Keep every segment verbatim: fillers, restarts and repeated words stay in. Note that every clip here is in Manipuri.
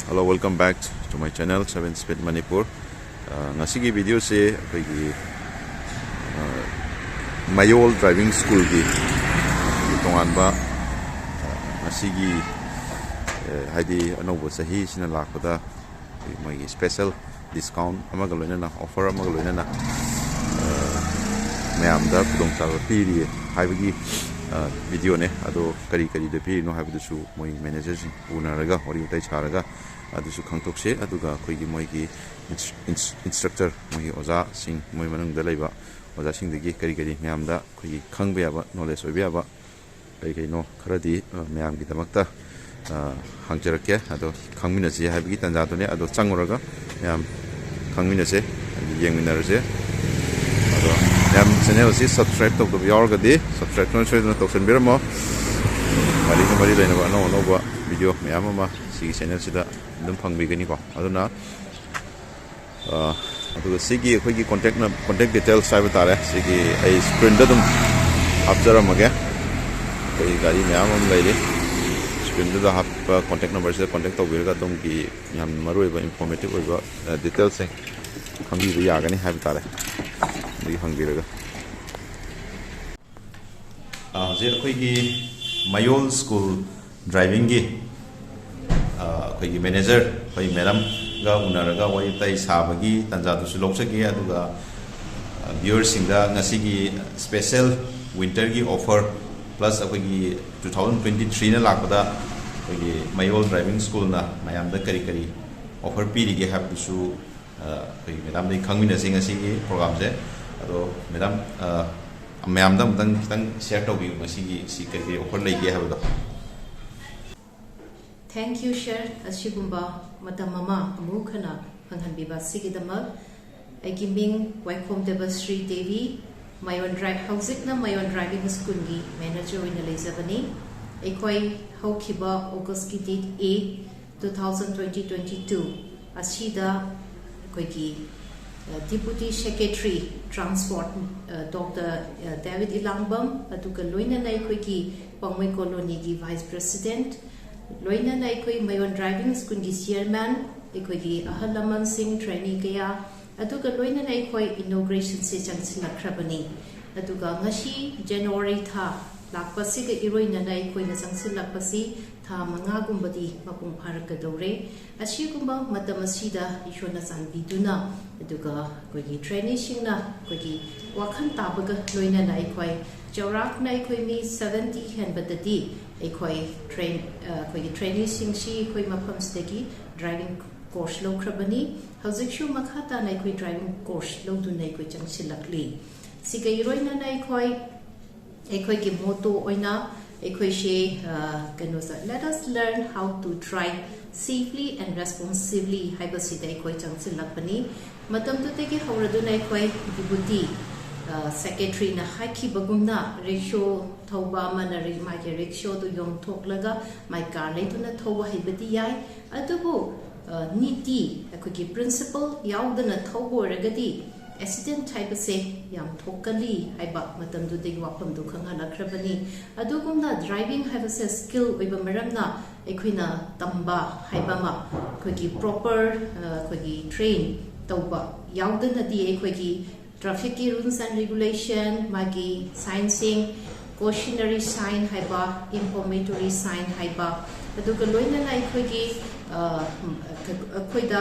Hello, welcome back to my channel, Seven Speed Manipur. ꯑ, ꯉꯁꯤꯒꯤ ꯚꯤꯗꯤꯑꯣꯁꯦ ꯑꯩꯈꯣꯏꯒꯤ, ꯑ, ꯃꯌꯣꯜ ꯗ꯭ꯔꯥꯏꯚꯤꯡ ꯁ꯭ꯀꯨꯜꯒꯤ ꯇꯣꯉꯥꯟꯕ, ꯑ, ꯉꯁꯤꯒꯤ, ꯑ, ꯍꯥꯏꯗꯤ ꯑꯅꯧꯕ ꯆꯍꯤꯁꯤꯅ ꯂꯥꯛꯄꯗ ꯑꯩꯈꯣꯏ ꯃꯣꯏꯒꯤ ꯁ꯭ꯄꯦꯁꯦꯜ ꯗꯤꯁꯀꯥꯎꯟ ꯑꯃꯒ ꯂꯣꯏꯅꯅ, ꯑꯣꯐꯔ ꯑꯃꯒ ꯂꯣꯏꯅꯅ, ꯑ, ꯃꯌꯥꯝꯗ ꯈꯨꯗꯣꯡꯆꯥꯕ ꯄꯤꯔꯤꯌꯦ ꯍꯥꯏꯕꯒꯤ, ꯑ, ꯚꯤꯗꯤꯑꯣꯅꯦ꯫ ꯑꯗꯣ ꯀꯔꯤ ꯀꯔꯤꯗ ꯄꯤꯔꯤꯅꯣ ꯍꯥꯏꯕꯗꯨꯁꯨ ꯃꯣꯏ ꯃꯦꯅꯦꯖꯔꯁꯤꯡ ꯎꯅꯔꯒ, ꯋꯥꯔꯤ ꯋꯥꯇꯥꯏ ꯁꯥꯔꯒ ꯑꯗꯨꯁꯨ ꯈꯪꯗꯣꯛꯁꯦ꯫ ꯑꯗꯨꯒ ꯑꯩꯈꯣꯏꯒꯤ ꯃꯣꯏꯒꯤ ꯏꯟꯁ-, ꯏꯟꯁ-, ꯏꯟꯁꯇ꯭ꯔꯛꯇꯔ, ꯃꯣꯏꯒꯤ ꯑꯣꯖꯥꯁꯤꯡ, ꯃꯣꯏ ꯃꯅꯨꯡꯗ ꯂꯩꯕ ꯑꯣꯖꯥꯁꯤꯡꯗꯒꯤ ꯀꯔꯤ ꯀꯔꯤ ꯃꯌꯥꯝꯗ ꯑꯩꯈꯣꯏꯒꯤ ꯈꯪꯕ ꯌꯥꯕ, ꯅꯣꯂꯦꯖ ꯑꯣꯏꯕ ꯌꯥꯕ ꯀꯔꯤ ꯀꯔꯤꯅꯣ ꯈꯔꯗꯤ, ꯑ, ꯃꯌꯥꯝꯒꯤꯗꯃꯛꯇ, ꯑ, ꯍꯪꯖꯔꯛꯀꯦ꯫ ꯑꯗꯣ ꯈꯪꯃꯤꯟꯅꯁꯤ ꯍꯥꯏꯕꯒꯤ ꯇꯥꯟꯖꯥꯗꯨꯅꯦ꯫ ꯑꯗꯣ ꯆꯪꯉꯨꯔꯒ ꯃꯌꯥꯝ ꯈꯪꯃꯤꯟꯅꯁꯦ, ꯍꯥꯏꯗꯤ ꯌꯦꯡꯃꯤꯟꯅꯔꯁꯦ꯫ ꯑꯗꯣ ꯃꯌꯥꯝ ꯆꯦꯅꯦꯜ ꯑꯁꯤ ꯁꯕꯁꯀ꯭ꯔꯥꯏꯕ ꯇꯧꯗꯕ ꯌꯥꯎꯔꯒꯗꯤ ꯁꯕꯁꯀ꯭ꯔꯥꯏꯕ ꯁꯣꯏꯗꯅ ꯇꯧꯁꯟꯕꯤꯔꯝꯃꯣ꯫ ꯒꯥꯔꯤꯒ ꯃꯔꯤ ꯂꯩꯅꯕ ꯑꯅꯧ ꯑꯅꯧꯕ ꯚꯤꯗꯤꯑꯣ ꯃꯌꯥꯝ ꯑꯃ ꯁꯤꯒꯤ ꯆꯦꯅꯦꯜꯁꯤꯗ ꯑꯗꯨꯝ ꯐꯪꯕꯤꯒꯅꯤꯀꯣ꯫ ꯑꯗꯨꯅ, ꯑ, ꯑꯗꯨꯒ ꯁꯤꯒꯤ ꯑꯩꯈꯣꯏꯒꯤ ꯀꯣꯟꯇꯦꯛ ꯅ-, ꯀꯣꯟꯇꯦꯛ ꯗꯤꯇꯦꯜꯁ ꯍꯥꯏꯕ ꯇꯥꯔꯦ, ꯁꯤꯒꯤ ꯑꯩ ꯁ꯭ꯀ꯭ꯔꯤꯟꯗ ꯑꯗꯨꯝ ꯍꯥꯞꯆꯔꯝꯃꯒꯦ꯫ ꯑꯩꯈꯣꯏꯒꯤ ꯒꯥꯔꯤ ꯃꯌꯥꯝ ꯑꯃ ꯂꯩꯔꯤ, ꯁ꯭ꯀ꯭ꯔꯤꯟꯗꯨꯗ ꯍꯥꯞꯄ ꯀꯣꯟꯇꯦꯛ ꯅꯝꯕꯔꯁꯤꯗ ꯀꯣꯟꯇꯦꯛ ꯇꯧꯕꯤꯔꯒ ꯑꯗꯨꯝꯒꯤ ꯌꯥꯝ ꯃꯔꯨꯑꯣꯏꯕ ꯏꯟꯐꯣꯔꯃꯦꯇꯤꯞ ꯑꯣꯏꯕ, ꯑ, ꯗꯤꯇꯦꯜꯁꯁꯤꯡ ꯈꯪꯕꯤꯕ ꯌꯥꯒꯅꯤ ꯍꯥꯏꯕ ꯇꯥꯔꯦ꯫ ꯑꯗꯨꯒꯤ ꯍꯪꯕꯤꯔꯒ꯫ ꯑ, ꯍꯧꯖꯤꯛ ꯑꯩꯈꯣꯏꯒꯤ ꯃꯌꯣꯜ ꯁ꯭ꯀꯨꯜ ꯗ꯭ꯔꯥꯏꯚꯤꯡꯒꯤ, ꯑ, ꯑꯩꯈꯣꯏꯒꯤ ꯃꯦꯅꯦꯖꯔ, ꯑꯩꯈꯣꯏ ꯃꯦꯗꯥꯝꯒ ꯎꯅꯔꯒ ꯋꯥꯔꯤ ꯋꯥꯇꯥꯏ ꯁꯥꯕꯒꯤ ꯇꯥꯟꯖꯥꯗꯨꯁꯨ ꯂꯧꯖꯒꯦ꯫ ꯑꯗꯨꯒ, ꯑ, ꯚ꯭ꯌꯨꯋꯔꯁꯤꯡꯗ ꯉꯁꯤꯒꯤ ꯁ꯭ꯄꯦꯁꯦꯜ ꯋꯤꯟꯇꯔꯒꯤ ꯑꯣꯐꯔ, ꯄ꯭ꯂꯁ ꯑꯩꯈꯣꯏꯒꯤ two thousand twenty threeꯅ ꯂꯥꯛꯄꯗ ꯑꯩꯈꯣꯏꯒꯤ ꯃꯌꯣꯜ ꯗ꯭ꯔꯥꯏꯚꯤꯡ ꯁ꯭ꯀꯨꯜꯅ ꯃꯌꯥꯝꯗ ꯀꯔꯤ ꯀꯔꯤ ꯑꯣꯐꯔ ꯄꯤꯔꯤꯒꯦ ꯍꯥꯏꯕꯗꯨꯁꯨ, ꯑ, ꯑꯩꯈꯣꯏꯒꯤ ꯃꯦꯗꯥꯝꯗꯒꯤ ꯈꯪꯃꯤꯟꯅꯁꯤ ꯉꯁꯤꯒꯤ ꯄ꯭ꯔꯣꯒ꯭ꯔꯥꯝꯁꯦ꯫ ꯑꯗꯣ ꯃꯦꯗꯥꯝ, ꯑ, ꯃꯌꯥꯝꯗ ꯑꯃꯨꯛꯇꯪ ꯈꯤꯇꯪ ꯁꯤꯌꯔ ꯇꯧꯕꯤꯌꯨ, ꯉꯁꯤꯒꯤ ꯁꯤ ꯀꯔꯤ ꯀꯔꯤ ꯑꯣꯐꯔ ꯂꯩꯒꯦ ꯍꯥꯏꯕꯗꯣ꯫ Thank you, sir꯫ ꯑꯁꯤꯒꯨꯝꯕ ꯃꯇꯝ ꯑꯃ ꯑꯃꯨꯛ ꯍꯟꯅ ꯐꯪꯍꯟꯕꯤꯕ ꯑꯁꯤꯒꯤꯗꯃꯛ꯫ ꯑꯩꯒꯤ ꯃꯤꯡ ꯋꯥꯏꯈꯣꯝ ꯗꯦꯕꯁ꯭ꯔꯤ ꯗꯦꯕꯤ, ꯃꯌꯣꯟ ꯗ꯭ꯔꯥꯏ-, ꯍꯧꯖꯤꯛꯅ ꯃꯌꯣꯟ ꯗ꯭ꯔꯥꯏꯚꯤꯡ ꯁ꯭ꯀꯨꯜꯒꯤ ꯃꯦꯅꯦꯖꯔ ꯑꯣꯏꯅ ꯂꯩꯖꯕꯅꯤ꯫ ꯑꯩꯈꯣꯏ ꯍꯧꯈꯤꯕ ꯑꯣꯒꯁꯀꯤ date eight, two thousand twenty twenty two ꯑꯁꯤꯗ ꯑꯩꯈꯣꯏꯒꯤ, ꯑ, Deputy Secretary Transport, ꯑ, Doctor, ꯑ, ꯗꯦꯕꯤꯠ ꯏꯂꯥꯡꯕꯝ, ꯑꯗꯨꯒ ꯂꯣꯏꯅꯅ ꯑꯩꯈꯣꯏꯒꯤ ꯄꯥꯎꯃꯩ ꯀꯣꯂꯣꯅꯤꯒꯤ Vice President, ꯂꯣꯏꯅꯅ ꯑꯩꯈꯣꯏ ꯃꯌꯣꯟ ꯗ꯭ꯔꯥꯏꯚꯤꯡ ꯁ꯭ꯀꯨꯜꯒꯤ ꯆꯤꯌꯔꯃꯦꯟ, ꯑꯩꯈꯣꯏꯒꯤ ꯑꯍꯜ ꯂꯃꯟꯁꯤꯡ, ꯇ꯭ꯔꯦꯅꯤ ꯀꯌꯥ, ꯑꯗꯨꯒ ꯂꯣꯏꯅꯅ ꯑꯩꯈꯣꯏ ꯏꯅꯣꯒ꯭ꯔꯦꯁꯟꯁꯦ ꯆꯪꯁꯤꯜꯂꯛꯈ꯭ꯔꯕꯅꯤ꯫ ꯑꯗꯨꯒ ꯉꯁꯤ ꯖꯅꯋꯥꯔꯤ ꯊꯥ ꯂꯥꯛꯄꯁꯤꯒ ꯏꯔꯣꯏꯅꯅ ꯑꯩꯈꯣꯏꯅ ꯆꯪꯁꯤꯜꯂꯛꯄꯁꯤ ꯊꯥ ꯃꯉꯥꯒꯨꯝꯕꯗꯤ ꯃꯄꯨꯡ ꯐꯥꯔꯛꯀꯗꯧꯔꯦ꯫ ꯑꯁꯤꯒꯨꯝꯕ ꯃꯇꯝ ꯑꯁꯤꯗ ꯏꯁꯣꯔꯅ ꯆꯥꯟꯕꯤꯗꯨꯅ, ꯑꯗꯨꯒ ꯑꯩꯈꯣꯏꯒꯤ ꯇ꯭ꯔꯦꯅꯤꯁꯤꯡꯅ ꯑꯩꯈꯣꯏꯒꯤ ꯋꯥꯈꯜ ꯇꯥꯕꯒ ꯂꯣꯏꯅꯅ ꯑꯩꯈꯣꯏ ꯆꯥꯎꯔꯥꯛꯅ ꯑꯩꯈꯣꯏ ꯃꯤ ꯁꯕꯦꯟꯇꯤ ꯍꯦꯟꯕꯗꯗꯤ ꯑꯩꯈꯣꯏ ꯇ꯭ꯔꯦꯟ, ꯑ, ꯑꯩꯈꯣꯏꯒꯤ ꯇ꯭ꯔꯦꯅꯤꯁꯤꯡꯁꯤ ꯑꯩꯈꯣꯏ ꯃꯐꯝꯁꯤꯗꯒꯤ ꯗ꯭ꯔꯥꯏꯚꯤꯡ ꯀꯣꯔꯁ ꯂꯧꯈ꯭ꯔꯕꯅꯤ꯫ ꯍꯧꯖꯤꯛꯁꯨ ꯃꯈꯥ ꯇꯥꯅ ꯑꯩꯈꯣꯏ ꯗ꯭ꯔꯥꯏꯚꯤꯡ ꯀꯣꯔꯁ ꯂꯧꯗꯨꯅ ꯑꯩꯈꯣꯏ ꯆꯪꯁꯤꯜꯂꯛꯂꯤ꯫ ꯁꯤꯒ ꯏꯔꯣꯏꯅꯅ ꯑꯩꯈꯣꯏ, ꯑꯩꯈꯣꯏꯒꯤ ꯃꯣꯇꯣ ꯑꯣꯏꯅ ꯑꯩꯈꯣꯏꯁꯦ, ꯑ, ꯀꯩꯅꯣꯁꯦ, "Let us learn how to drive safely and responsibly" ꯍꯥꯏꯕꯁꯤꯗ ꯑꯩꯈꯣꯏ ꯆꯪꯁꯤꯜꯂꯛꯄꯅꯤ꯫ ꯃꯇꯝꯗꯨꯗꯒꯤ ꯍꯧꯔꯗꯨꯅ ꯑꯩꯈꯣꯏ ꯗꯤꯄꯨꯇꯤ, ꯑ, ꯁꯦꯀ꯭ꯔꯦꯇꯔꯤꯅ ꯍꯥꯏꯈꯤꯕꯒꯨꯝꯅ ꯔꯤꯛꯁꯣ ꯊꯧꯕ ꯑꯃꯅ ꯔꯤ-, ꯃꯥꯒꯤ ꯔꯤꯛꯁꯣꯗꯨ ꯌꯣꯟꯊꯣꯛꯂꯒ ꯃꯥꯏ ꯀꯥꯔ ꯂꯩꯗꯨꯅ ꯊꯧꯕ ꯍꯩꯕꯗꯤ ꯌꯥꯏ, ꯑꯗꯨꯕꯨ, ꯑ, ꯅꯤꯇꯤ, ꯑꯩꯈꯣꯏꯒꯤ ꯄ꯭ꯔꯤꯟꯁꯤꯄꯜ ꯌꯥꯎꯗꯅ ꯊꯧꯕ ꯑꯣꯏꯔꯒꯗꯤ ꯑꯦꯛꯁꯤꯗꯦꯟꯠ ꯍꯥꯏꯕꯁꯦ ꯌꯥꯝ ꯊꯣꯛꯀꯜꯂꯤ ꯍꯥꯏꯕ ꯃꯇꯝꯗꯨꯗꯒꯤ ꯋꯥꯐꯝꯗꯨ ꯈꯪꯍꯜꯂꯛꯈ꯭ꯔꯕꯅꯤ꯫ ꯑꯗꯨꯒꯨꯝꯅ ꯗ꯭ꯔꯥꯏꯚꯤꯡ ꯍꯥꯏꯕꯁꯦ ꯁ꯭ꯀꯤꯜ ꯑꯣꯏꯕ ꯃꯔꯝꯅ ꯑꯩꯈꯣꯏꯅ ꯇꯝꯕ ꯍꯥꯏꯕ ꯑꯃ, ꯑꯩꯈꯣꯏꯒꯤ ꯄ꯭ꯔꯣꯄꯔ, ꯑ, ꯑꯩꯈꯣꯏꯒꯤ ꯇ꯭ꯔꯦꯟ ꯇꯧꯕ ꯌꯥꯎꯗꯅꯗꯤ ꯑꯩꯈꯣꯏꯒꯤ ꯇ꯭ꯔꯥꯐꯤꯛꯀꯤ ꯔꯨꯜꯁ ꯑꯦꯟ ꯔꯤꯒꯨꯂꯦꯁꯟ, ꯃꯥꯒꯤ ꯁꯥꯏꯟꯁꯤꯡ, ꯀꯣꯁꯤꯅꯔꯤ ꯁꯥꯏꯟ ꯍꯥꯏꯕ, ꯏꯟꯐꯣꯔꯃꯦꯇꯣꯔꯤ ꯁꯥꯏꯟ ꯍꯥꯏꯕ, ꯑꯗꯨꯒ ꯂꯣꯏꯅꯅ ꯑꯩꯈꯣꯏꯒꯤ, ꯑ, ꯑꯩꯈꯣꯏꯗ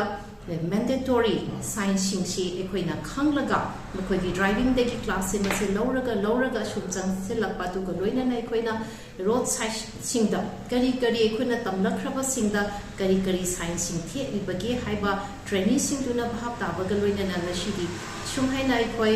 ꯃꯦꯟꯗꯦꯇꯣꯔꯤ ꯁꯥꯏꯟꯁꯤꯡꯁꯤ ꯑꯩꯈꯣꯏꯅ ꯈꯪꯂꯒ, ꯃꯈꯣꯏꯒꯤ ꯗ꯭ꯔꯥꯏꯚꯤꯡꯗꯒꯤ ꯀ꯭ꯂꯥꯁꯁꯦ ꯃꯁꯤ ꯂꯧꯔꯒ, ꯂꯧꯔꯒ ꯑꯁꯨꯝ ꯆꯪꯁꯤꯜꯂꯛꯄ, ꯑꯗꯨꯒ ꯂꯣꯏꯅꯅ ꯑꯩꯈꯣꯏꯅ ꯔꯣꯗ ꯁꯥꯏꯠꯁꯤꯡꯗ ꯀꯔꯤ ꯀꯔꯤ ꯑꯩꯈꯣꯏꯅ ꯇꯝꯂꯛꯈ꯭ꯔꯕꯁꯤꯡꯗ ꯀꯔꯤ ꯀꯔꯤ ꯁꯥꯏꯟꯁꯤꯡ ꯊꯦꯠꯂꯤꯕꯒꯦ ꯍꯥꯏꯕ ꯇ꯭ꯔꯦꯅꯤꯁꯤꯡꯗꯨꯅ ꯚꯥꯞ ꯇꯥꯕꯒ ꯂꯣꯏꯅꯅ ꯉꯁꯤꯗꯤ ꯁꯨꯝ ꯍꯥꯏꯅ ꯑꯩꯈꯣꯏ,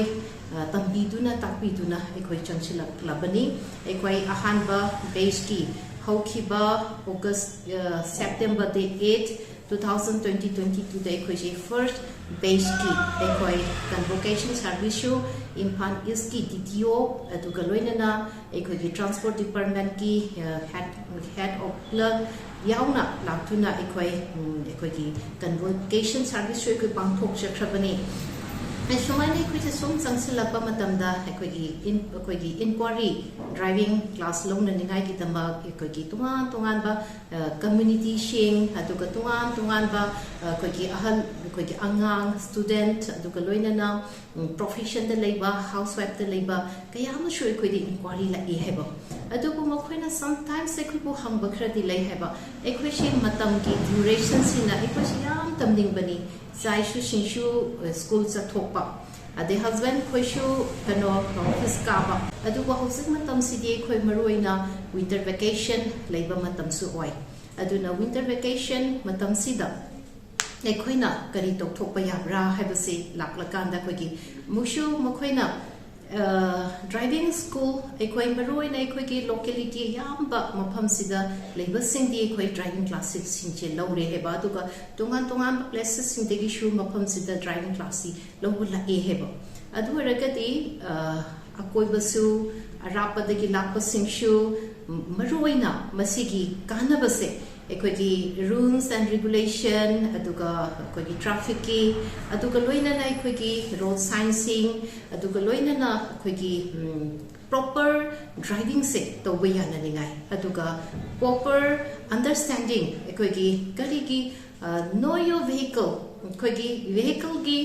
ꯑ, ꯇꯝꯕꯤꯗꯨꯅ ꯇꯥꯛꯄꯤꯗꯨꯅ ꯑꯩꯈꯣꯏ ꯆꯪꯁꯤꯜꯂꯛꯂꯕꯅꯤ꯫ ꯑꯩꯈꯣꯏ ꯑꯍꯥꯟꯕ ꯕꯦꯆꯀꯤ ꯍꯧꯈꯤꯕ ꯑꯣꯒꯁ, ꯑ, September date eight, two thousand twenty, twenty ꯇꯨꯗ ꯑꯩꯈꯣꯏꯁꯦ ꯐꯥꯔꯁ ꯕꯦꯆꯀꯤ ꯑꯩꯈꯣꯏ ꯀꯟꯚꯣꯀꯦꯁꯟ ꯁꯥꯔꯚꯤꯁꯁꯨ ꯏꯝꯐꯥꯜ ꯏꯁꯀꯤ ꯗꯤ ꯇꯤ ꯑꯣ, ꯑꯗꯨꯒ ꯂꯣꯏꯅꯅ ꯑꯩꯈꯣꯏꯒꯤ ꯇ꯭ꯔꯥꯟꯁꯄꯣꯔꯠ ꯗꯤꯄꯥꯔꯠꯃꯦꯟꯠꯀꯤ, ꯑ, ꯍꯦꯗ, ꯍꯦꯗ ꯑꯣꯐ ꯀ꯭ꯂꯔꯛ ꯌꯥꯎꯅ ꯂꯥꯛꯇꯨꯅ ꯑꯩꯈꯣꯏ, ꯎꯝ, ꯑꯩꯈꯣꯏꯒꯤ ꯀꯟꯚꯣꯀꯦꯁꯟ ꯁꯥꯔꯚꯤꯁꯁꯨ ꯑꯩꯈꯣꯏ ꯄꯥꯡꯊꯣꯛꯆꯈ꯭ꯔꯕꯅꯤ꯫ ꯁꯨꯃꯥꯏꯅ ꯑꯩꯈꯣꯏꯁꯦ ꯁꯨꯝ ꯆꯪꯁꯤꯜꯂꯛꯄ ꯃꯇꯝꯗ ꯑꯩꯈꯣꯏꯒꯤ in- ꯑꯩꯈꯣꯏꯒꯤ inquiry, driving class ꯂꯧꯅꯅꯤꯡꯉꯥꯏꯒꯤꯗꯃꯛ ꯑꯩꯈꯣꯏꯒꯤ ꯇꯣꯉꯥꯟ ꯇꯣꯉꯥꯟꯕ communityꯁꯤꯡ, ꯑꯗꯨꯒ ꯇꯣꯉꯥꯟ ꯇꯣꯉꯥꯟꯕ ꯑꯩꯈꯣꯏꯒꯤ ꯑꯍꯜ, ꯑꯩꯈꯣꯏꯒꯤ ꯑꯉꯥꯡ, student, ꯑꯗꯨꯒ ꯂꯣꯏꯅꯅ professionꯗ ꯂꯩꯕ, housewifeꯇ ꯂꯩꯕ ꯀꯌꯥ ꯑꯃꯁꯨ ꯑꯩꯈꯣꯏꯗ inquiry ꯂꯥꯛꯏ ꯍꯥꯏꯕ꯫ ꯑꯗꯨꯕꯨ ꯃꯈꯣꯏꯅ sometimes ꯑꯩꯈꯣꯏꯕꯨ ꯍꯪꯕ ꯈꯔꯗꯤ ꯂꯩ ꯍꯥꯏꯕ, ꯑꯩꯈꯣꯏꯁꯦ ꯃꯇꯝꯒꯤ durationꯁꯤꯅ ꯑꯩꯈꯣꯏꯁꯦ ꯌꯥꯝ ꯇꯝꯅꯤꯡꯕꯅꯤ, ꯏꯆꯥ ꯏꯁꯨꯁꯤꯡꯁꯨ school ꯆꯠꯊꯣꯛꯄ, ꯑꯗꯩ husband ꯈꯣꯏꯁꯨ ꯀꯩꯅꯣ office ꯀꯥꯕ꯫ ꯑꯗꯨꯕꯨ ꯍꯧꯖꯤꯛ ꯃꯇꯝꯁꯤꯗꯤ ꯑꯩꯈꯣꯏ ꯃꯔꯨꯑꯣꯏꯅ winter vacation ꯂꯩꯕ ꯃꯇꯝꯁꯨ ꯑꯣꯏ꯫ ꯑꯗꯨꯅ winter vacation ꯃꯇꯝꯁꯤꯗ ꯑꯩꯈꯣꯏꯅ ꯀꯔꯤ ꯇꯧꯊꯣꯛꯄ ꯌꯥꯕ꯭ꯔꯥ ꯍꯥꯏꯕꯁꯤ ꯂꯥꯛꯂꯀꯥꯟꯗ ꯑꯩꯈꯣꯏꯒꯤ ꯑꯃꯨꯛꯁꯨ ꯃꯈꯣꯏꯅ driving school, ꯑꯩꯈꯣꯏ ꯃꯔꯨꯑꯣꯏꯅ ꯑꯩꯈꯣꯏꯒꯤ locality ꯑꯌꯥꯝꯕ ꯃꯐꯝꯁꯤꯗ ꯂꯩꯕꯁꯤꯡꯗꯤ ꯑꯩꯈꯣꯏ driving classꯁꯤꯡꯁꯦ ꯂꯧꯔꯦ ꯍꯥꯏꯕ꯫ ꯑꯗꯨꯒ ꯇꯣꯉꯥꯟ ꯇꯣꯉꯥꯟꯕ placesꯁꯤꯡꯗꯒꯤꯁꯨ ꯃꯐꯝꯁꯤꯗ driving classꯁꯤ ꯂꯧꯕ ꯂꯥꯛꯑꯦ ꯍꯥꯏꯕ꯫ ꯑꯗꯨ ꯑꯣꯏꯔꯒꯗꯤ ꯑꯀꯣꯏꯕꯁꯨ, ꯑꯔꯥꯞꯄꯗꯒꯤ ꯂꯥꯛꯄꯁꯤꯡꯁꯨ, ꯃꯔꯨꯑꯣꯏꯅ ꯃꯁꯤꯒꯤ ꯀꯥꯟꯅꯕꯁꯦ ꯑꯩꯈꯣꯏꯒꯤ rules and regulation, ꯑꯗꯨꯒ ꯑꯩꯈꯣꯏꯒꯤ trafficꯀꯤ, ꯑꯗꯨꯒ ꯂꯣꯏꯅꯅ ꯑꯩꯈꯣꯏꯒꯤ road signꯁꯤꯡ, ꯑꯗꯨꯒ ꯂꯣꯏꯅꯅ ꯑꯩꯈꯣꯏꯒꯤ proper drivingꯁꯦ ꯇꯧꯕ ꯌꯥꯅꯅꯤꯡꯉꯥꯏ, ꯑꯗꯨꯒ proper understanding, ꯑꯩꯈꯣꯏꯒꯤ ꯀꯔꯤꯒꯤ know your vehicle, ꯑꯩꯈꯣꯏꯒꯤ vehicleꯒꯤ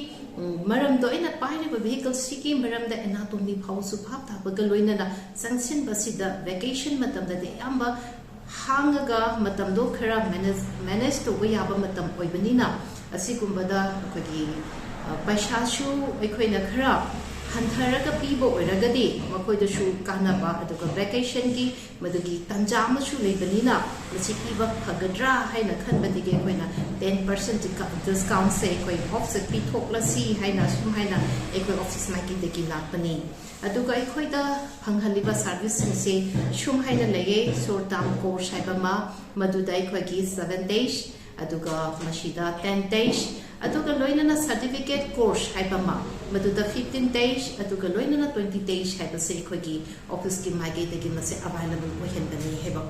ꯃꯔꯝꯗꯣ, ꯑꯩꯅ ꯄꯥꯏꯔꯤꯕ vehicleꯁꯤꯒꯤ ꯃꯔꯝꯗ anatomy ꯐꯥꯎꯁꯨ ꯚꯥꯞ ꯇꯥꯕꯒ ꯂꯣꯏꯅꯅ ꯆꯪꯁꯤꯟꯕꯁꯤꯗ vacation ꯃꯇꯝꯗꯗꯤ ꯑꯌꯥꯝꯕ ꯍꯥꯡꯉꯒ ꯃꯇꯝꯗꯣ ꯈꯔ manage manage ꯇꯧꯕ ꯌꯥꯕ ꯃꯇꯝ ꯑꯣꯏꯕꯅꯤꯅ, ꯑꯁꯤꯒꯨꯝꯕꯗ ꯑꯩꯈꯣꯏꯒꯤ ꯄꯩꯁꯥꯁꯨ ꯑꯩꯈꯣꯏꯅ ꯈꯔ ꯍꯟꯊꯔꯒ ꯄꯤꯕ ꯑꯣꯏꯔꯒꯗꯤ ꯃꯈꯣꯏꯗꯁꯨ ꯀꯥꯟꯅꯕ, ꯑꯗꯨꯒ vacationꯒꯤ ꯃꯗꯨꯒꯤ ꯇꯥꯟꯖꯥ ꯑꯃꯁꯨ ꯂꯩꯕꯅꯤꯅ ꯃꯁꯤ ꯄꯤꯕ ꯐꯒꯗ꯭ꯔꯥ ꯍꯥꯏꯅ ꯈꯟꯕꯗꯒꯤ ꯑꯩꯈꯣꯏꯅ ten percent discountꯁꯦ ꯑꯩꯈꯣꯏ officeꯇ ꯄꯤꯊꯣꯛꯂꯁꯤ ꯍꯥꯏꯅ ꯁꯨꯝ ꯍꯥꯏꯅ ꯑꯩꯈꯣꯏ office ꯃꯥꯏꯀꯩꯗꯒꯤ ꯂꯥꯛꯄꯅꯤ꯫ ꯑꯗꯨꯒ ꯑꯩꯈꯣꯏꯗ ꯐꯪꯍꯜꯂꯤꯕ serviceꯁꯤꯡꯁꯦ ꯁꯨꯝ ꯍꯥꯏꯅ ꯂꯩꯌꯦ, short term course ꯍꯥꯏꯕ ꯑꯃ, ꯃꯗꯨꯗ ꯑꯩꯈꯣꯏꯒꯤ seven days, ꯑꯗꯨꯒ ꯃꯁꯤꯗ ten days, ꯑꯗꯨꯒ ꯂꯣꯏꯅꯅ certificate course ꯍꯥꯏꯕ ꯑꯃ, ꯃꯗꯨꯗ fifteen days, ꯑꯗꯨꯒ ꯂꯣꯏꯅꯅ twenty days ꯍꯥꯏꯕꯁꯦ ꯑꯩꯈꯣꯏꯒꯤ officeꯀꯤ ꯃꯥꯏꯀꯩꯗꯒꯤ ꯃꯁꯤ available ꯑꯣꯏꯍꯟꯕꯅꯤ ꯍꯥꯏꯕ꯫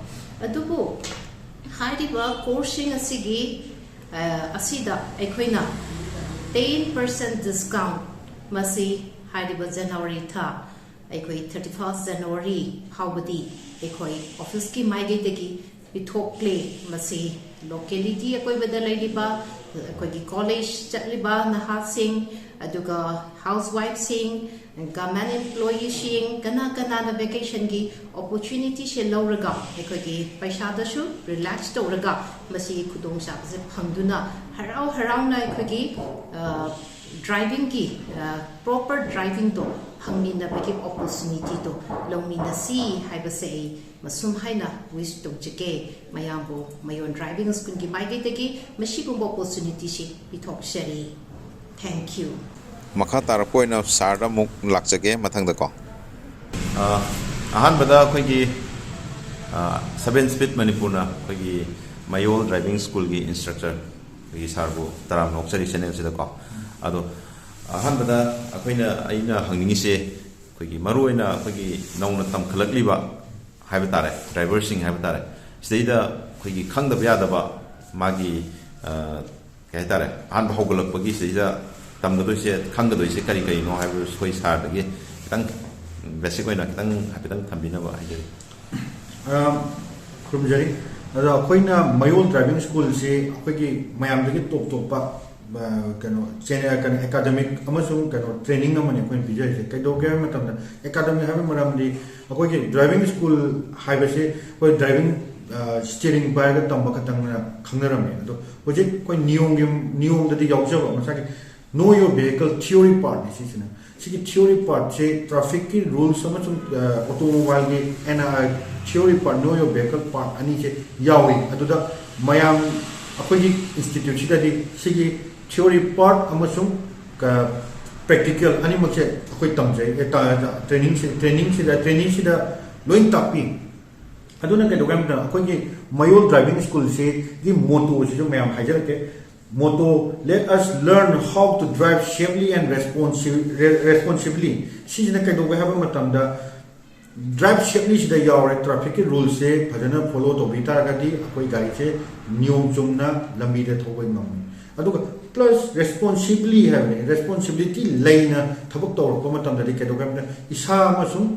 ꯑꯗꯨꯕꯨ ꯍꯥꯏꯔꯤꯕ courseꯁꯤꯡ ꯑꯁꯤꯒꯤ ꯑꯁꯤꯗ ꯑꯩꯈꯣꯏꯅ ten percent discount ꯃꯁꯤ ꯍꯥꯏꯔꯤꯕ ꯖꯅꯋꯥꯔꯤ ꯊꯥ, ꯑꯩꯈꯣꯏ thirty first January ꯐꯥꯎꯕꯗꯤ ꯑꯩꯈꯣꯏ ꯑꯣꯐꯤꯁꯀꯤ ꯃꯥꯏꯀꯩꯗꯒꯤ ꯄꯤꯊꯣꯛꯂꯦ꯫ ꯃꯁꯤ ꯂꯣꯀꯦꯂꯤꯇꯤ ꯑꯀꯣꯏꯕꯗ ꯂꯩꯔꯤꯕ ꯑꯩꯈꯣꯏꯒꯤ ꯀꯣꯂꯦꯖ ꯆꯠꯂꯤꯕ ꯅꯍꯥꯁꯤꯡ, ꯑꯗꯨꯒ ꯍꯥꯎꯁ ꯋꯥꯏꯐꯁꯤꯡ, ꯒꯚꯔꯟꯃꯦꯟ ꯑꯦꯝꯄ꯭ꯂꯣꯌꯤꯁꯤꯡ, ꯀꯅꯥ ꯀꯅꯥꯅ ꯚꯦꯀꯦꯁꯟꯒꯤ ꯑꯣꯄꯣꯔꯆꯨꯅꯤꯇꯤꯁꯦ ꯂꯧꯔꯒ ꯑꯩꯈꯣꯏꯒꯤ ꯄꯩꯁꯥꯗꯁꯨ ꯔꯤꯂꯦꯛꯁ ꯇꯧꯔꯒ ꯃꯁꯤꯒꯤ ꯈꯨꯗꯣꯡꯆꯥꯕꯁꯦ ꯐꯪꯗꯨꯅ ꯍꯔꯥꯎ ꯍꯔꯥꯎꯅ ꯑꯩꯈꯣꯏꯒꯤ, ꯑ, ꯗ꯭ꯔꯥꯏꯚꯤꯡꯒꯤ, ꯑ, ꯄ꯭ꯔꯣꯄꯔ ꯗ꯭ꯔꯥꯏꯚꯤꯡꯗꯣ ꯐꯪꯃꯤꯟꯅꯕꯒꯤ ꯑꯣꯄꯣꯔꯆꯨꯅꯤꯇꯤꯗꯣ ꯂꯧꯃꯤꯟꯅꯁꯤ ꯍꯥꯏꯕꯁꯦ ꯑꯩ ꯃꯁꯨꯝ ꯍꯥꯏꯅ ꯋꯤꯁ ꯇꯧꯖꯒꯦ꯫ ꯃꯌꯥꯝꯕꯨ ꯃꯌꯣꯟ ꯗ꯭ꯔꯥꯏꯚꯤꯡ ꯁ꯭ꯀꯨꯜꯒꯤ ꯃꯥꯏꯀꯩꯗꯒꯤ ꯃꯁꯤꯒꯨꯝꯕ ꯑꯣꯄꯣꯔꯆꯨꯅꯤꯇꯤꯁꯤ ꯄꯤꯊꯣꯛꯆꯔꯤ꯫ Thank you꯫ ꯃꯈꯥ ꯇꯥꯔꯛꯄ ꯑꯣꯏꯅ ꯁꯥꯔꯗ ꯑꯃꯨꯛ ꯂꯥꯛꯆꯒꯦ ꯃꯊꯪꯗꯀꯣ꯫ ꯑ, ꯑꯍꯥꯟꯕꯗ ꯑꯩꯈꯣꯏꯒꯤ, ꯑ, Seven Speed ꯃꯅꯤꯄꯨꯔꯅ ꯑꯩꯈꯣꯏꯒꯤ ꯃꯌꯣꯜ ꯗ꯭ꯔꯥꯏꯚꯤꯡ ꯁ꯭ꯀꯨꯜꯒꯤ ꯏꯟꯁꯇ꯭ꯔꯛꯇꯔ ꯑꯩꯈꯣꯏꯒꯤ ꯁꯥꯔꯕꯨ ꯇꯔꯥꯝꯅ ꯑꯣꯛꯆꯔꯤ ꯆꯦꯅꯦꯜꯁꯤꯗꯀꯣ꯫ ꯑꯗꯣ ꯑꯍꯥꯟꯕꯗ ꯑꯩꯈꯣꯏꯅ, ꯑꯩꯅ ꯍꯪꯅꯤꯡꯉꯤꯁꯦ ꯑꯩꯈꯣꯏꯒꯤ ꯃꯔꯨꯑꯣꯏꯅ ꯑꯩꯈꯣꯏꯒꯤ ꯅꯧꯅ ꯇꯝꯈꯠꯂꯛꯂꯤꯕ ꯍꯥꯏꯕ ꯇꯥꯔꯦ, ꯗ꯭ꯔꯥꯏꯚꯔꯁꯤꯡ ꯍꯥꯏꯕ ꯇꯥꯔꯦ, ꯁꯤꯗꯩꯗ ꯑꯩꯈꯣꯏꯒꯤ ꯈꯪꯗꯕ ꯌꯥꯗꯕ ꯃꯥꯒꯤ, ꯑ, ꯀꯩ ꯍꯥꯏꯇꯥꯔꯦ, ꯑꯍꯥꯟꯕ ꯍꯧꯒꯠꯂꯛꯄꯒꯤ ꯁꯤꯗꯩꯗ ꯇꯝꯒꯗꯣꯏꯁꯦ, ꯈꯪꯒꯗꯣꯏꯁꯦ ꯀꯔꯤ ꯀꯔꯤꯅꯣ ꯍꯥꯏꯕꯗꯨ ꯑꯩꯈꯣꯏ ꯁꯥꯔꯗꯒꯤ ꯈꯤꯇꯪ ꯕꯦꯁꯤꯛ ꯑꯣꯏꯅ ꯈꯤꯇꯪ ꯍꯥꯏꯐꯦꯠꯇꯪ ꯊꯝꯕꯤꯅꯕ ꯍꯥꯏꯖꯔꯤ꯫ ꯑ, ꯈꯨꯔꯨꯝꯖꯔꯤ꯫ ꯑꯗꯣ ꯑꯩꯈꯣꯏꯅ ꯃꯌꯣꯜ ꯗ꯭ꯔꯥꯏꯚꯤꯡ ꯁ꯭ꯀꯨꯜꯁꯤ ꯑꯩꯈꯣꯏꯒꯤ ꯃꯌꯥꯝꯗꯒꯤ ꯇꯣꯞ ꯇꯣꯞꯄ, ꯑ, ꯀꯩꯅꯣ, ꯆꯦꯅꯦ-, ꯀꯩꯅꯣ, ꯑꯦꯀꯥꯗꯃꯤꯛ ꯑꯃꯁꯨꯡ, ꯀꯩꯅꯣ, ꯇ꯭ꯔꯦꯅꯤꯡ ꯑꯃꯅꯤ ꯑꯩꯈꯣꯏꯅ ꯄꯤꯖꯔꯤꯁꯦ꯫ ꯀꯩꯗꯧꯒꯦ ꯍꯥꯏꯕ ꯃꯇꯝꯗ, ꯑꯦꯀꯥꯗꯃꯤꯛ ꯍꯥꯏꯕ ꯃꯔꯝꯗꯤ ꯑꯩꯈꯣꯏꯒꯤ ꯗ꯭ꯔꯥꯏꯚꯤꯡ ꯁ꯭ꯀꯨꯜ ꯍꯥꯏꯕꯁꯤ ꯑꯩꯈꯣꯏ ꯗ꯭ꯔꯥꯏꯚꯤꯡ, ꯑ, ꯁ꯭ꯇꯤꯌꯔꯤꯡ ꯄꯥꯏꯔꯒ ꯇꯝꯕ ꯈꯛꯇꯪꯅ ꯈꯪꯅꯔꯝꯃꯤ꯫ ꯑꯗꯣ ꯍꯧꯖꯤꯛ ꯑꯩꯈꯣꯏ ꯅꯤꯌꯣꯝꯒꯤ, ꯅꯤꯌꯣꯝꯗꯗꯤ ꯌꯥꯎꯖꯕ ꯉꯁꯥꯏꯒꯤ Know Your Vehicle theory partꯅꯤ ꯁꯤꯁꯤꯅ꯫ ꯁꯤꯒꯤ theory partꯁꯦ ꯇ꯭ꯔꯥꯐꯤꯛꯀꯤ ꯔꯨꯜꯁ ꯑꯃꯁꯨꯡ, ꯑ, ꯑꯣꯇꯣꯃꯣꯕꯥꯏꯜꯒꯤ ꯑꯦꯟ ꯑꯥꯏ theory part, Know Your Vehicle part ꯑꯅꯤꯁꯦ ꯌꯥꯎꯏ꯫ ꯑꯗꯨꯗ ꯃꯌꯥꯝ ꯑꯩꯈꯣꯏꯒꯤ ꯏꯟꯁꯇꯤꯇ꯭ꯌꯨꯠꯁꯤꯗꯗꯤ ꯁꯤꯒꯤ theory part ꯑꯃꯁꯨꯡ, ꯑ, practical ꯑꯅꯤꯃꯛꯁꯦ ꯑꯩꯈꯣꯏ ꯇꯝꯖꯩ, ꯑꯦ, ꯇ-, ꯇ-, ꯇ꯭ꯔꯦꯅꯤꯡꯁꯦ, ꯇ꯭ꯔꯦꯅꯤꯡꯁꯤꯗ, ꯇ꯭ꯔꯦꯅꯤꯡꯁꯤꯗ ꯂꯣꯏ ꯇꯥꯛꯄꯤ꯫ ꯑꯗꯨꯅ ꯀꯩꯗꯧꯒꯦ ꯍꯥꯏꯕ ꯃꯇꯝꯗ ꯑꯩꯈꯣꯏꯒꯤ ꯃꯌꯣꯜ ꯗ꯭ꯔꯥꯏꯚꯤꯡ ꯁ꯭ꯀꯨꯜꯁꯤꯒꯤ ꯃꯣꯇꯣꯁꯤꯁꯨ ꯃꯌꯥꯝ ꯍꯥꯏꯖꯔꯛꯀꯦ꯫ Motto, "Let us learn how to drive safely and responsive-, re-, responsibly." ꯁꯤꯁꯤꯅ ꯀꯩꯗꯧꯒꯦ ꯍꯥꯏꯕ ꯃꯇꯝꯗ, ꯗ꯭ꯔꯥꯏꯚ ꯁꯦꯐꯂꯤꯁꯤꯗ ꯌꯥꯎꯔꯦ, ꯇ꯭ꯔꯥꯐꯤꯛꯀꯤ ꯔꯨꯜꯁꯦ ꯐꯖꯅ ꯐꯣꯂꯣ ꯇꯧꯕꯤ ꯇꯥꯔꯒꯗꯤ ꯑꯩꯈꯣꯏ ꯒꯥꯔꯤꯁꯦ ꯅꯤꯌꯣꯝ ꯆꯨꯝꯅ ꯂꯝꯕꯤꯗ ꯊꯧꯕ ꯉꯝꯃꯤ꯫ ꯑꯗꯨꯒ plus responsibly ꯍꯥꯏꯕꯅꯤ, responsibility ꯂꯩꯅ ꯊꯕꯛ ꯇꯧꯔꯛꯄ ꯃꯇꯝꯗꯗꯤ ꯀꯩꯗꯧꯒꯦ ꯍꯥꯏꯕꯗ, ꯏꯁꯥ ꯑꯃꯁꯨꯡ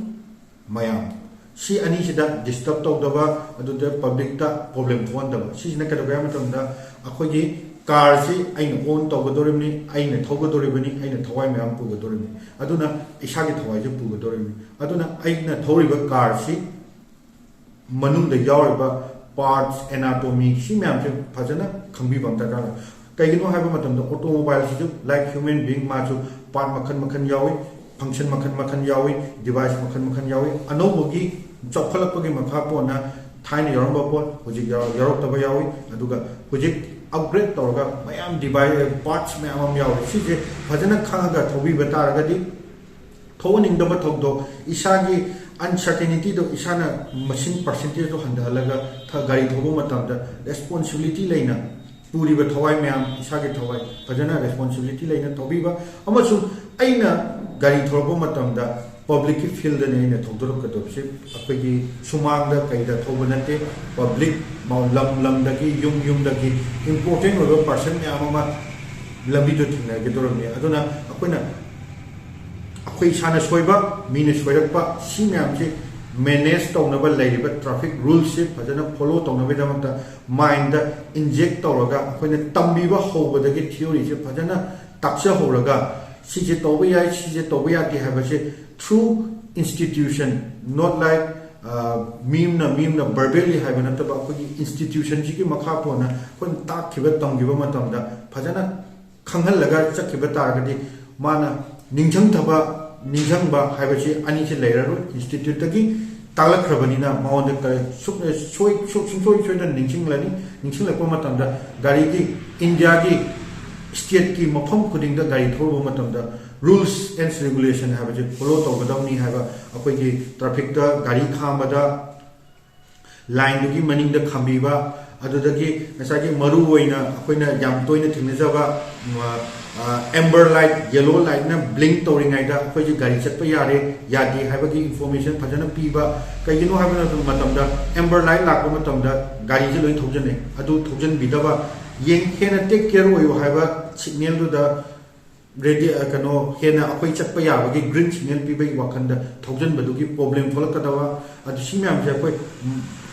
ꯃꯌꯥꯝ, ꯁꯤ ꯑꯅꯤꯁꯤꯗ disturb ꯇꯧꯗꯕ, ꯑꯗꯨꯗ publicꯇ problem ꯊꯣꯛꯍꯟꯗꯕ꯫ ꯁꯤꯁꯤꯅ ꯀꯩꯗꯧꯒꯦ ꯍꯥꯏꯕ ꯃꯇꯝꯗ, ꯑꯩꯈꯣꯏꯒꯤ carꯁꯤ ꯑꯩꯅ own ꯇꯧꯒꯗꯧꯔꯤꯕꯅꯤ, ꯑꯩꯅ ꯊꯧꯒꯗꯧꯔꯤꯕꯅꯤ, ꯑꯩꯅ ꯊꯋꯥꯏ ꯃꯌꯥꯝ ꯄꯨꯒꯗꯧꯔꯤꯕꯅꯤ, ꯑꯗꯨꯅ ꯏꯁꯥꯒꯤ ꯊꯋꯥꯏꯁꯦ ꯄꯨꯒꯗꯧꯔꯤꯕꯅꯤ꯫ ꯑꯗꯨꯅ ꯑꯩꯅ ꯊꯧꯔꯤꯕ carꯁꯤ ꯃꯅꯨꯡꯗ ꯌꯥꯎꯔꯤꯕ parts, anatomy, ꯁꯤ ꯃꯌꯥꯝꯁꯦ ꯐꯖꯅ ꯈꯪꯕꯤꯕ ꯑꯃ ꯗꯔꯀꯥꯔ ꯑꯣꯏ꯫ ꯀꯩꯒꯤꯅꯣ ꯍꯥꯏꯕ ꯃꯇꯝꯗ, automobileꯁꯤꯁꯨ like human being, ꯃꯥꯁꯨ part ꯃꯈꯜ ꯃꯈꯜ ꯌꯥꯎꯏ, function ꯃꯈꯜ ꯃꯈꯜ ꯌꯥꯎꯏ, device ꯃꯈꯜ ꯃꯈꯜ ꯌꯥꯎꯏ꯫ ꯑꯅꯧꯕꯒꯤ ꯆꯥꯎꯈꯠꯂꯛꯄꯒꯤ ꯃꯈꯥ ꯄꯣꯟꯅ ꯊꯥꯏꯅ ꯌꯥꯎꯔꯝꯕ ꯄꯣꯠ ꯍꯧꯖꯤꯛ ꯌꯥꯎ-, ꯌꯥꯎꯔꯛꯇꯕ ꯌꯥꯎꯏ꯫ ꯑꯗꯨꯒ ꯍꯧꯖꯤꯛ upgrade ꯇꯧꯔꯒ ꯃꯌꯥꯝ device, parts ꯃꯌꯥꯝ ꯑꯃ ꯌꯥꯎꯔꯤ꯫ ꯁꯤꯁꯦ ꯐꯖꯅ ꯈꯪꯉꯒ ꯊꯧꯕꯤꯕ ꯇꯥꯔꯒꯗꯤ ꯊꯣꯛꯍꯟꯅꯤꯡꯗꯕ ꯊꯧꯗꯣꯛ, ꯏꯁꯥꯒꯤ uncertaintyꯗꯣ, ꯏꯁꯥꯅ ꯃꯁꯤꯡ percentageꯗꯣ ꯍꯟꯊꯍꯜꯂꯒ ꯊ-, ꯒꯥꯔꯤ ꯊꯧꯕ ꯃꯇꯝꯗ responsibility ꯂꯩꯅ ꯄꯨꯔꯤꯕ ꯊꯋꯥꯏ ꯃꯌꯥꯝ, ꯏꯁꯥꯒꯤ ꯊꯋꯥꯏ ꯐꯖꯅ responsibility ꯂꯩꯅ ꯊꯧꯕꯤꯕ, ꯑꯃꯁꯨꯡ ꯑꯩꯅ ꯒꯥꯔꯤ ꯊꯧꯔꯛꯄ ꯃꯇꯝꯗ publicꯀꯤ fieldꯅꯤ ꯑꯩꯅ ꯊꯧꯗꯣꯔꯛꯀꯗꯕꯁꯦ꯫ ꯑꯩꯈꯣꯏꯒꯤ ꯁꯨꯃꯥꯡꯗ ꯀꯩꯗ ꯊꯧꯕ ꯅꯠꯇꯦ, public ꯃ-, ꯂꯝ ꯂꯝꯗꯒꯤ, ꯌꯨꯝ ꯌꯨꯝꯗꯒꯤ important ꯑꯣꯏꯕ person ꯃꯌꯥꯝ ꯑꯃ ꯂꯝꯕꯤꯗꯣ ꯊꯦꯡꯅꯒꯗꯧꯔꯕꯅꯤ꯫ ꯑꯗꯨꯅ ꯑꯩꯈꯣꯏꯅ ꯑꯩꯈꯣꯏ ꯏꯁꯥꯅ ꯁꯣꯏꯕ, ꯃꯤꯅ ꯁꯣꯏꯔꯛꯄ, ꯁꯤ ꯃꯌꯥꯝꯁꯤ manage ꯇꯧꯅꯕ ꯂꯩꯔꯤꯕ traffic rulesꯁꯤ ꯐꯖꯅ follow ꯇꯧꯅꯕꯒꯤꯗꯃꯛꯇ mindꯗ inject ꯇꯧꯔꯒ, ꯑꯩꯈꯣꯏꯅ ꯇꯝꯕꯤꯕ ꯍꯧꯕꯗꯒꯤ theoryꯁꯦ ꯐꯖꯅ ꯇꯥꯛꯆꯍꯧꯔꯒ, ꯁꯤꯁꯦ ꯇꯧꯕ ꯌꯥꯏ, ꯁꯤꯁꯦ ꯇꯧꯕ ꯌꯥꯗꯦ ꯍꯥꯏꯕꯁꯦ through institution, not like, ꯑ, ꯃꯤ ꯑꯃꯅ, ꯃꯤ ꯑꯃꯅ verbally ꯍꯥꯏꯕ ꯅꯠꯇꯕ, ꯑꯩꯈꯣꯏꯒꯤ institutionꯁꯤꯒꯤ ꯃꯈꯥ ꯄꯣꯟꯅ ꯑꯩꯈꯣꯏꯅ ꯇꯥꯛꯈꯤꯕ, ꯇꯝꯈꯤꯕ ꯃꯇꯝꯗ ꯐꯖꯅ ꯈꯪꯍꯜꯂꯒ ꯆꯠꯈꯤꯕ ꯇꯥꯔꯒꯗꯤ, ꯃꯥꯅ ꯅꯤꯡꯁꯤꯡꯊꯕ, ꯅꯤꯡꯁꯤꯡꯕ ꯍꯥꯏꯕꯁꯤ ꯑꯅꯤꯁꯤ ꯂꯩꯔꯔꯣꯏ꯫ Instituteꯇꯒꯤ ꯇꯥꯛꯂꯛꯈ꯭ꯔꯕꯅꯤꯅ ꯃꯉꯣꯟꯗ ꯀꯔꯤ ꯁꯨꯛ-, ꯁꯣꯏ-, ꯁꯨꯛ-, ꯁꯨꯡꯁꯣꯏ ꯁꯣꯏꯗꯅ ꯅꯤꯡꯁꯤꯡꯂꯅꯤ꯫ ꯅꯤꯡꯁꯤꯡꯂꯛꯄ ꯃꯇꯝꯗ ꯒꯥꯔꯤꯒꯤ, ꯏꯟꯗꯤꯌꯥꯒꯤ stateꯀꯤ ꯃꯐꯝ ꯈꯨꯗꯤꯡꯗ ꯒꯥꯔꯤ ꯊꯧꯔꯨꯕ ꯃꯇꯝꯗ rules and regulation ꯍꯥꯏꯕꯁꯦ follow ꯇꯧꯒꯗꯕꯅꯤ ꯍꯥꯏꯕ, ꯑꯩꯈꯣꯏꯒꯤ trafficꯇ ꯒꯥꯔꯤ ꯈꯥꯝꯕꯗ lineꯗꯨꯒꯤ ꯃꯅꯤꯡꯗ ꯈꯥꯝꯕꯤꯕ, ꯑꯗꯨꯗꯒꯤ ꯉꯁꯥꯏꯒꯤ ꯃꯔꯨ ꯑꯣꯏꯅ ꯑꯩꯈꯣꯏꯅ ꯌꯥꯝ ꯇꯣꯏꯅ ꯊꯦꯡꯅꯖꯕ, ꯑ, ꯑ, amber light, yellow lightꯅ blink ꯇꯧꯔꯤꯉꯩꯗ ꯑꯩꯈꯣꯏꯁꯦ ꯒꯥꯔꯤ ꯆꯠꯄ ꯌꯥꯔꯦ, ꯌꯥꯗꯦ ꯍꯥꯏꯕꯒꯤ information ꯐꯖꯅ ꯄꯤꯕ꯫ ꯀꯩꯒꯤꯅꯣ ꯍꯥꯏꯕ ꯃꯇꯝꯗ, amber light ꯂꯥꯛꯄ ꯃꯇꯝꯗ ꯒꯥꯔꯤꯁꯦ ꯂꯣꯏ ꯊꯧꯖꯤꯟꯅꯩ, ꯑꯗꯨ ꯊꯧꯖꯤꯟꯕꯤꯗꯕ꯫ ꯌꯦꯡ ꯍꯦꯟꯅ ꯇꯦꯛ ꯀꯦꯌꯔ ꯑꯣꯏꯌꯨ ꯍꯥꯏꯕ ꯁꯤꯒꯅꯦꯜꯗꯨꯗ ꯔꯦꯗꯤ ꯀꯩꯅꯣ ꯍꯦꯟꯅ ꯑꯩꯈꯣꯏ ꯆꯠꯄ ꯌꯥꯕꯒꯤ ꯒ꯭ꯔꯤꯟ ꯁꯤꯒꯅꯦꯜ ꯄꯤꯕꯒꯤ ꯋꯥꯈꯜꯗ ꯊꯧꯖꯤꯟꯕꯗꯨꯒꯤ ꯄ꯭ꯔꯣꯕ꯭ꯂꯦꯝ ꯊꯣꯛꯂꯛꯀꯗꯕ꯫ ꯑꯗꯨ ꯁꯤ ꯃꯌꯥꯝꯁꯦ ꯑꯩꯈꯣꯏ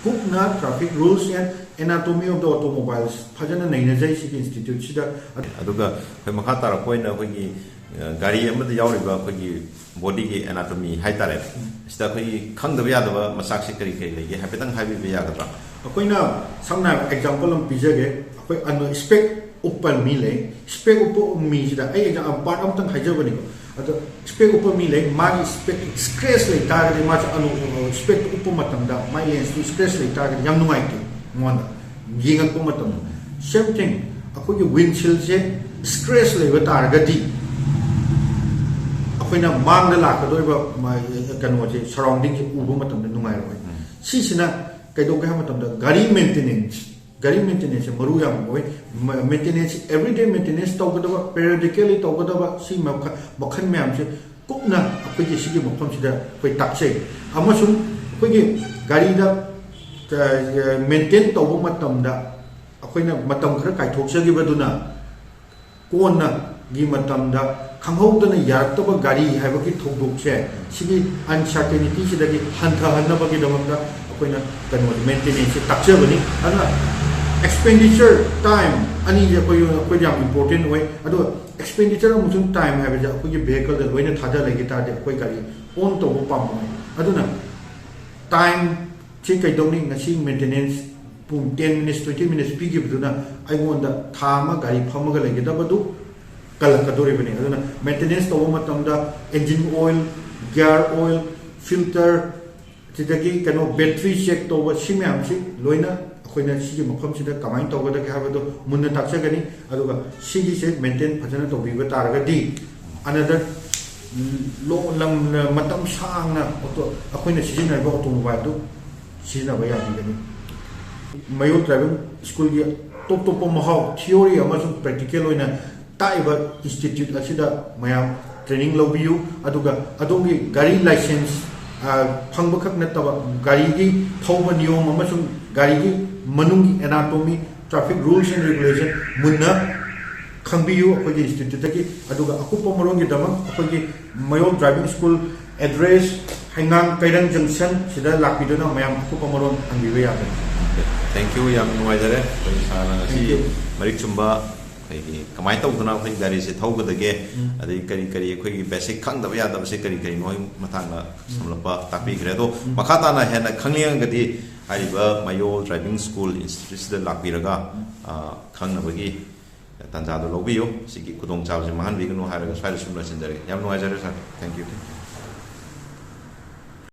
ꯀꯨꯞꯅ traffic rules and anatomy of the automobiles ꯐꯖꯅ ꯅꯩꯅꯖꯩ ꯁꯤꯒꯤ ꯏꯟꯁꯇꯤꯇ꯭ꯌꯨꯠꯁꯤꯗ꯫ ꯑꯗꯨꯒ ꯑꯩꯈꯣꯏ ꯃꯈꯥ ꯇꯥꯔꯛꯄ ꯑꯣꯏꯅ ꯑꯩꯈꯣꯏꯒꯤ ꯑ, ꯒꯥꯔꯤ ꯑꯃꯗ ꯌꯥꯎꯔꯤꯕ ꯑꯩꯈꯣꯏꯒꯤ ꯕꯣꯗꯤꯒꯤ ꯑꯦꯅꯥꯇꯣꯃꯤ ꯍꯥꯏꯇꯥꯔꯦ, ꯁꯤꯗ ꯑꯩꯈꯣꯏꯒꯤ ꯈꯪꯗꯕ ꯌꯥꯗꯕ ꯃꯆꯥꯛꯁꯦ ꯀꯔꯤ ꯀꯔꯤ ꯂꯩꯒꯦ ꯍꯥꯏꯐꯦꯠꯇꯪ ꯍꯥꯏꯕꯤꯕ ꯌꯥꯒꯗ꯭ꯔꯥ? ꯑꯩꯈꯣꯏꯅ ꯁꯝꯅ ꯍꯥꯏꯔꯕ ꯑꯦꯛꯖꯥꯝꯄꯜ ꯑꯃ ꯄꯤꯖꯒꯦ꯫ ꯑꯩꯈꯣꯏ ꯑꯅꯣ ꯏꯁꯄꯦꯛ ꯎꯞꯄ ꯃꯤ ꯂꯩ꯫ ꯏꯁꯄꯦꯛ ꯎꯞꯄ ꯃꯤꯁꯤꯗ ꯑꯩ ꯑꯦꯛꯖꯥꯝ ꯄꯥꯔꯠ ꯑꯃꯇꯪ ꯍꯥꯏꯖꯕꯅꯤꯀꯣ꯫ ꯑꯗꯣ ꯏꯁꯄꯦꯛ ꯎꯞꯄ ꯃꯤ ꯂꯩ, ꯃꯥꯒꯤ ꯏꯁꯄꯦꯛ ꯁ꯭ꯀ꯭ꯔꯦꯆ ꯂꯩ ꯇꯥꯔꯒꯗꯤ ꯃꯥꯁꯦ ꯑꯅꯣ ꯏꯁꯄꯦꯛ ꯎꯞꯄ ꯃꯇꯝꯗ ꯃꯥꯏ ꯂꯦꯟꯁꯇꯨ ꯁ꯭ꯀ꯭ꯔꯦꯆ ꯂꯩ ꯇꯥꯔꯒꯗꯤ ꯌꯥꯝ ꯅꯨꯡꯉꯥꯏꯇꯦ ꯃꯉꯣꯟꯗ ꯌꯦꯡꯉꯛꯄ ꯃꯇꯝꯗ꯫ Same thing, ꯑꯩꯈꯣꯏꯒꯤ ꯋꯤꯟꯁꯤꯜꯁꯦ ꯁ꯭ꯀ꯭ꯔꯦꯆ ꯂꯩꯕ ꯇꯥꯔꯒꯗꯤ ꯑꯩꯈꯣꯏꯅ ꯃꯥꯡꯗ ꯂꯥꯛꯀꯗꯧꯔꯤꯕ ꯃ-, ꯀꯩꯅꯣꯁꯦ, ꯁꯔꯥꯎꯟꯗꯤꯡꯁꯦ ꯎꯕ ꯃꯇꯝꯗ ꯅꯨꯡꯉꯥꯏꯔꯣꯏ꯫ ꯁꯤꯁꯤꯅ ꯀꯩꯗꯧꯒꯦ ꯍꯥꯏꯕ ꯃꯇꯝꯗ ꯒꯥꯔꯤ ꯃꯦꯟꯇꯦꯅꯦꯟꯁ, ꯒꯥꯔꯤ ꯃꯦꯟꯇꯦꯅꯦꯟꯁꯁꯦ ꯃꯔꯨ ꯌꯥꯝ ꯑꯣꯏ꯫ ꯃꯦꯟꯇꯦꯅꯦꯟꯁ, ꯑꯦꯕ꯭ꯔꯤꯗꯦ ꯃꯦꯟꯇꯦꯅꯦꯟꯁ ꯇꯧꯒꯗꯕ, ꯄꯦꯔꯤꯌꯣꯗꯤꯀꯦꯜꯂꯤ ꯇꯧꯒꯗꯕ, ꯁꯤ ꯃꯈꯜ, ꯃꯈꯜ ꯃꯌꯥꯝꯁꯦ ꯀꯨꯞꯅ ꯑꯩꯈꯣꯏꯒꯤ ꯁꯤꯒꯤ ꯃꯐꯝꯁꯤꯗ ꯑꯩꯈꯣꯏ ꯇꯥꯛꯆꯩ꯫ ꯑꯃꯁꯨꯡ ꯑꯩꯈꯣꯏꯒꯤ ꯒꯥꯔꯤꯗ ꯃꯦꯟꯇꯦꯟ ꯇꯧꯕ ꯃꯇꯝꯗ ꯑꯩꯈꯣꯏꯅ ꯃꯇꯝ ꯈꯔ ꯀꯥꯏꯊꯣꯛꯆꯈꯤꯕꯗꯨꯅ ꯀꯣꯟꯅꯒꯤ ꯃꯇꯝꯗ ꯈꯪꯍꯧꯗꯅ ꯌꯥꯔꯛꯇꯕ ꯒꯥꯔꯤ ꯍꯥꯏꯕꯒꯤ ꯊꯧꯗꯣꯛꯁꯦ, ꯁꯤꯒꯤ ꯑꯟꯁꯔꯇꯦꯅꯤꯇꯤꯁꯤꯗꯒꯤ ꯍꯟꯊꯍꯟꯅꯕꯒꯤꯗꯃꯛꯇ ꯑꯩꯈꯣꯏꯅ ꯀꯩꯅꯣ, ꯃꯦꯟꯇꯦꯅꯦꯟꯁꯁꯦ ꯇꯥꯛꯆꯕꯅꯤ꯫ ꯑꯗꯨꯅ ꯑꯦꯛꯁꯄꯦꯟꯗꯤꯆꯔ ꯇꯥꯏꯝ ꯑꯅꯤꯁꯦ ꯑꯩꯈꯣꯏ, ꯑꯩꯈꯣꯏꯗ ꯌꯥꯝ ꯏꯝꯄꯣꯔꯇꯦꯟ ꯑꯣꯏ꯫ ꯑꯗꯨꯒ ꯑꯦꯛꯁꯄꯦꯟꯗꯤꯆꯔ ꯑꯃꯁꯨꯡ ꯇꯥꯏꯝ ꯍꯥꯏꯕꯁꯦ ꯑꯩꯈꯣꯏꯒꯤ ꯚꯦꯍꯤꯀꯜꯗ ꯂꯣꯏꯅ ꯊꯥꯗ ꯂꯩꯈꯤ ꯇꯥꯔꯗꯤ ꯑꯩꯈꯣꯏ ꯒꯥꯔꯤ ꯑꯣꯟ ꯇꯧꯕ ꯄꯥꯝꯕ꯫ ꯑꯗꯨꯅ ꯇꯥꯏꯝꯁꯦ ꯀꯩꯗꯧꯅꯤ? ꯉꯁꯤ ꯃꯦꯟꯇꯦꯅꯦꯟꯁ ꯄꯨꯡ ten minutes, twenty minutes ꯄꯤꯈꯤꯕꯗꯨꯅ ꯑꯩꯉꯣꯟꯗ ꯊꯥ ꯑꯃ ꯒꯥꯔꯤ ꯐꯝꯃꯒ ꯂꯩꯒꯗꯕꯗꯨ ꯀꯜꯂꯛꯀꯗꯧꯔꯤꯕꯅꯤ꯫ ꯑꯗꯨꯅ ꯃꯦꯟꯇꯦꯅꯦꯟꯁ ꯇꯧꯕ ꯃꯇꯝꯗ engine oil, gear oil, filter, ꯁꯤꯗꯒꯤ ꯀꯩꯅꯣ, ꯕꯦꯇ꯭ꯔꯤ ꯆꯦꯛ ꯇꯧꯕ, ꯁꯤ ꯃꯌꯥꯝꯁꯤ ꯂꯣꯏꯅ ꯑꯩꯈꯣꯏꯅ ꯁꯤꯒꯤ ꯃꯐꯝꯁꯤꯗ ꯀꯃꯥꯏꯅ ꯇꯧꯒꯗꯒꯦ ꯍꯥꯏꯕꯗꯣ ꯃꯨꯟꯅ ꯇꯥꯛꯆꯒꯅꯤ꯫ ꯑꯗꯨꯒ ꯁꯤꯒꯤꯁꯦ ꯃꯦꯟꯇꯦꯟ ꯐꯖꯅ ꯇꯧꯕꯤꯕ ꯇꯥꯔꯒꯗꯤ ꯑꯅꯗꯔ ꯂꯣ-, ꯂꯝ-, ꯃꯇꯝ ꯁꯥꯡꯅ ꯑꯣꯇꯣ-, ꯑꯩꯈꯣꯏꯅ ꯁꯤꯖꯤꯟꯅꯔꯤꯕ ꯑꯣꯇꯣꯃꯣꯕꯥꯏꯜꯗꯨ ꯁꯤꯖꯤꯟꯅꯕ ꯌꯥꯕꯤꯒꯅꯤ꯫ ꯃꯌꯣꯜ ꯗ꯭ꯔꯥꯏꯚꯤꯡ ꯁ꯭ꯀꯨꯜꯒꯤ ꯇꯣꯞ ꯇꯣꯞꯄ ꯃꯍꯥꯎ, ꯊꯤꯑꯣꯔꯤ ꯑꯃꯁꯨꯡ ꯄ꯭ꯔꯦꯛꯇꯤꯀꯦꯜ ꯑꯣꯏꯅ ꯇꯥꯛꯏꯕ ꯏꯟꯁꯇꯤꯇ꯭ꯌꯨꯠ ꯑꯁꯤꯗ ꯃꯌꯥꯝ ꯇ꯭ꯔꯦꯅꯤꯡ ꯂꯧꯕꯤꯌꯨ꯫ ꯑꯗꯨꯒ ꯑꯗꯣꯝꯒꯤ ꯒꯥꯔꯤ ꯂꯥꯏꯁꯦꯟꯁ, ꯑ, ꯐꯪꯕꯈꯛ ꯅꯠꯇꯕ, ꯒꯥꯔꯤꯒꯤ ꯊꯧꯕ ꯅꯤꯌꯣꯝ ꯑꯃꯁꯨꯡ ꯒꯥꯔꯤꯒꯤ ꯃꯅꯨꯡꯒꯤ anatomy, Traffic rules and regulation ꯃꯨꯟꯅ ꯈꯪꯕꯤꯌꯨ ꯑꯩꯈꯣꯏꯒꯤ ꯏꯟꯁꯇꯤꯇ꯭ꯌꯨꯠꯇꯒꯤ꯫ ꯑꯗꯨꯒ ꯑꯀꯨꯞꯄ ꯃꯔꯣꯜꯒꯤꯗꯃꯛ ꯑꯩꯈꯣꯏꯒꯤ ꯃꯌꯣꯜ ꯗ꯭ꯔꯥꯏꯚꯤꯡ ꯁ꯭ꯀꯨꯜ, ꯑꯦꯗ꯭ꯔꯦꯁ ꯍꯩꯉꯥꯡ ꯀꯩꯔꯪ ꯖꯪꯁꯟ ꯁꯤꯗ ꯂꯥꯛꯄꯤꯗꯨꯅ ꯃꯌꯥꯝ ꯑꯀꯨꯞꯄ ꯃꯔꯣꯜ ꯍꯪꯕꯤꯕ ꯌꯥꯒꯅꯤ꯫ Thank you, ꯌꯥꯝ ꯅꯨꯡꯉꯥꯏꯖꯔꯦ꯫ ꯑꯩꯈꯣꯏ ꯁꯥꯔꯅ ꯉꯁꯤ Thank you. ꯃꯔꯤꯛ ꯆꯨꯝꯕ ꯑꯩꯈꯣꯏꯒꯤ ꯀꯃꯥꯏꯅ ꯇꯧꯗꯅ ꯑꯩꯈꯣꯏ ꯒꯥꯔꯤꯁꯦ ꯊꯧꯒꯗꯒꯦ, ꯎꯝ. ꯑꯗꯩ ꯀꯔꯤ ꯀꯔꯤ ꯑꯩꯈꯣꯏꯒꯤ ꯕꯦꯁꯤꯛ ꯈꯪꯗꯕ ꯌꯥꯗꯕꯁꯦ ꯀꯔꯤ ꯀꯔꯤꯅꯣ ꯍꯥꯏꯕꯒꯤ ꯃꯇꯥꯡꯗ ꯎꯝ. ꯁꯝꯂꯞꯄ ꯇꯥꯛꯄꯤꯈ꯭ꯔꯦ꯫ ꯑꯗꯣ ꯎꯝ. ꯃꯈꯥ ꯇꯥꯅ ꯍꯦꯟꯅ ꯈꯪꯅꯤꯡꯉꯒꯗꯤ ꯍꯥꯏꯔꯤꯕ ꯃꯌꯣꯜ ꯗ꯭ꯔꯥꯏꯚꯤꯡ ꯁ꯭ꯀꯨꯜ ꯏꯟꯁꯇꯤꯇ꯭ꯌꯨꯠꯁꯤꯗ ꯂꯥꯛꯄꯤꯔꯒ, ꯎꯝ. ꯑ, ꯈꯪꯅꯕꯒꯤ ꯇꯥꯟꯖꯥꯗꯣ ꯂꯧꯕꯤꯌꯨ꯫ ꯁꯤꯒꯤ ꯈꯨꯗꯣꯡꯆꯥꯕꯁꯦ ꯃꯥꯡꯍꯟꯕꯤꯒꯅꯨ ꯍꯥꯏꯔꯒ ꯁ꯭ꯋꯥꯏꯗ ꯁꯨꯝ ꯂꯣꯏꯁꯤꯟꯖꯔꯒꯦ꯫ ꯌꯥꯝ ꯅꯨꯡꯉꯥꯏꯖꯔꯦ ꯁꯥꯔ꯫ Thank you꯫